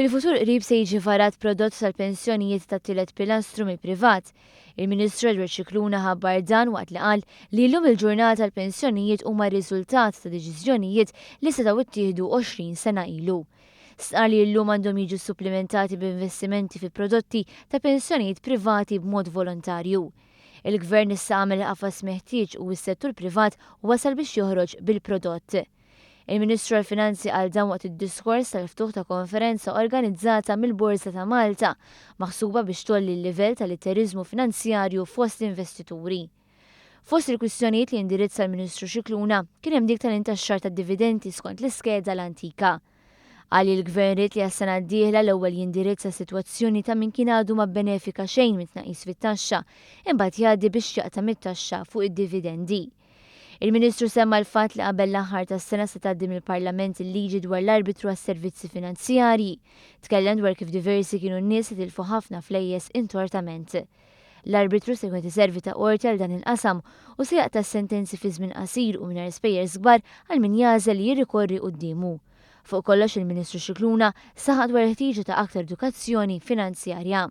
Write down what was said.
Fil-futur qrib se jiġi varat prodott tal-pensjonijiet tat-tielet pilastru mill-privat. Il-Ministru Edward Scicluna ħabbar dan waqt li qal li llum il-ġurnata l-pensjonijiet huma r-riżultat ta' deċiżjonijiet li setgħu ttieħdu 20 sena ilu. Stqarr li llum għandhom jiġu supplimentati b'investimenti fi prodotti ta' pensjonijiet privati b'mod volontarju. Il-Gvern issa għamel il-qafas meħtieġ u s-settur privat wasal biex joħroġ bil-prodott. Il-Ministru għall-Finanzi qal dan waqt id-diskors tal-ftuħ ta' konferenza organizzata mill-Borża ta' Malta, maħsuba biex tgħolli l-livell ta' litteriżmu finanzjarju fost l-investituri. Fost il-kwistjonijiet li indirizza l-Ministru Scicluna kien hemm dik tal-intaxxar tad-dividendi skont l-iskeda l-antika. Qal li l-Gvern ried li għas-sena d-dieħla l-ewwel jindirizza s-sitwazzjoni ta' min kien għadu ma bbenefika xejn mit-tnaqqis fit-taxxa, imbagħad jgħaddi biex jaqta' mit-taxxa fuq id-dividendi. Il-Ministru semma l-fatt li qabel l-aħħar tas-sena se tgħaddi mill-Parlament il-liġi dwar l-arbitru għas-servizzi finanzjarji. Tkellem dwar kif diversi kienu n-nies li tilfu ħafna flejjes intortament. L-arbitru se jkun qed iservi ta' qorti għal dan il-qasam u se jaqta' s-sentenzi fi żmien qasir u mingħajr spejjeż kbar għal min jagħżel li jirrikorri quddiemu. Fuq kollox il-Ministru Scicluna saħaq dwar il-ħtieġa ta' aktar edukazzjoni finanzjarja.